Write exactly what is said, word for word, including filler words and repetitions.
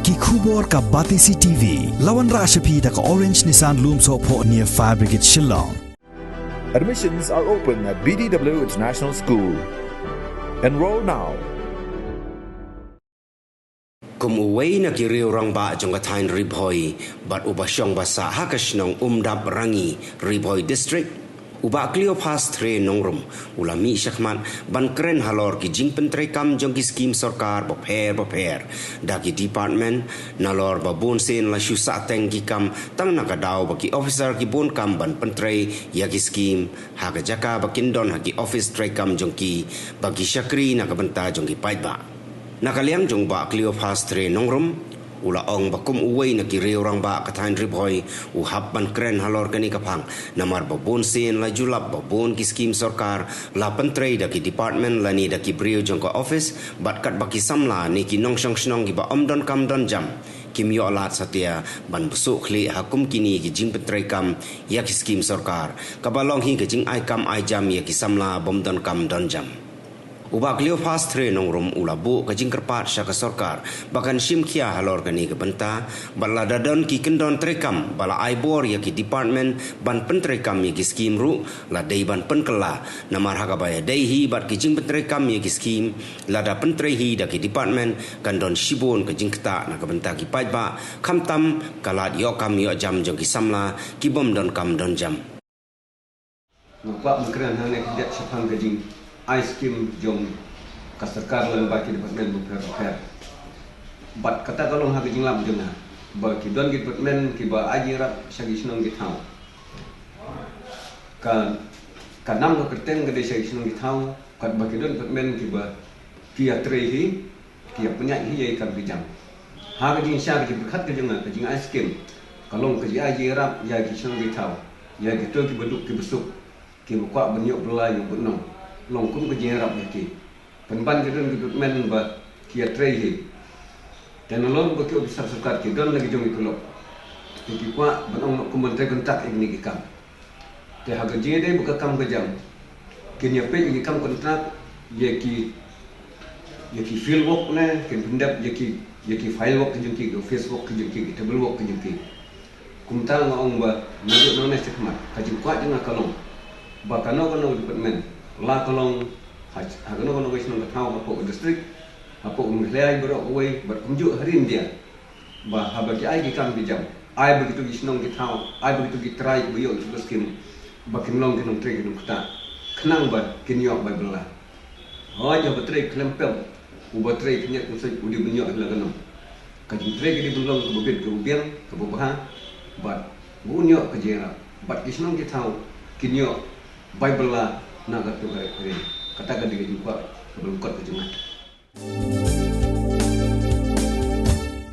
Ki khubor ka Batesi T V. La wanrah sha phi da ka Orange Nissan Lumsohphoh near Fire Brigade Shillong. Admissions are open at B D W International School. Enroll now. Kum uwei na ki riew rangbah jong ka thaiñ Ri Bhoi bad uba shong ba sah ha ka shnong Umdap Rangi, Ri Bhoi District, u Bah Cleophas Thre Nongrum u la mih shakhmat ban kren halor ki jingpyntreikam jong ki skim sorkar bapher bapher da ki department, nalor ba bun sien la shu sahteng ki kam tang na ka daw ba ki officer ki bun kam ban pyntrei ïa ki skim ha ka jaka ba kin don ha ki office treikam jong ki ba ki shakri na ka bynta jong ki paidbah. Na ka liang jong Bah Cleophas Thre Nongrum, u la ong ba kum uwei na ki riew rangbah ka thaiñ Ri Bhoi u hap ban kren halor kane ka phang, namar ba bun sien la ju lap ba bun ki skim sorkar la pyntrei da ki department lane da ki briew jong ka office bad katba ki samla ne ki nongshong shnong kiba ym don kam don jam kim ïoh lad satia ban bsuh khlieh ha kum kine ki jingpyntreikam ïa ki skim sorkar, kaba long hi ka jingai kam ai jam ïa ki samla bym don kam don jam. U Bah Cleophas Thre Nongrum u la buh ka jingkyrpad sha ka sorkar ba kan shim khia halor kane ka bynta bad lada don ki kyndon treikam ba la ai bor ïa ki department ban pyntreikam ïa ki skim ruh la dei ban pynkylla, namar ha kaba ïadei hi bad ki jingpyntreikam ïa ki skim, lada pyntrei hi da ki department kan don shibun ka jingktah na ka bynta ki paidbah, khamtam ka lad ïoh kam ïoh jam jong ki samla ki bym don kam don jam. Nga kwah ban kren hangne khyndiat shaphang ka jingai skim jong ka sorkar lyngba ki department bapher bapher. Bad kata ka long ha ka jinglap jong nga ba ki don ki department kiba ai jingïarap sha ki shnong ki thaw. Ka ka nam ka kyrteng ka dei sha ki shnong ki thaw, katba ki don department kiba ki ïatrei hi, ki ïa pynïaid hi ïa ki kam ki jam. Ha ka jingshisha ka jingpyrkhat ka jong nga ka jingai skim ka long ka jingai jingïarap ïa ki shnong ki thaw, ïa kito kiba duk kiba suk, kiba kwah ban ïoh bylla ïoh bynriew, long kum ka jingïarap ïa ki. Pynban ki don ki department ba ki ïatrei hi. Te nalor ba ki officer sorkar ki don la ki jong ki tulop, te ki kwah ban ong noh kum ban trei kontrak ïa kine ki kam. Te ha ka jingïadei bad ka kam ka jam, kin ïa peit ïa ki kam kontrak, ïa ki ïa ki field work ne kin pyndep ïa ki ïa ki file work ki jong ki, ki office work ki jong ki, ki table work ki jong ki. Kumta nga ong ba naduh nangne shakhmat ka jingkwah jong nga ka long ba kano kano ka department, la ka long ha ha kano kano ka shnong ka thaw hapoh ka district, hapoh ka Meghalaya baroh kawei bad kumjuh ha ri India, ba haba ki ai ki kam ki jam, ai ba kito ki shnong ki thaw, ai ba kito ki trai ba ïoh ïa kito ki skim ba kin long ki nongtrei ki nongktah khnang ba kin ïoh bai bylla. Hooid, haba trei khlem pep, uba trei khyndiat kynsoit u dei ban ïoh hi la ka nong. Ka jingtrei ka dei ban long kaba bit, kaba biang, kaba bha, bad ba un ïoh ka jingïarap bad ki shnong ki thaw kin ïoh bai bylla na kato ka rep ka riang. Kata ka dei ka jingkwah kaba lyngkot ka jong nga.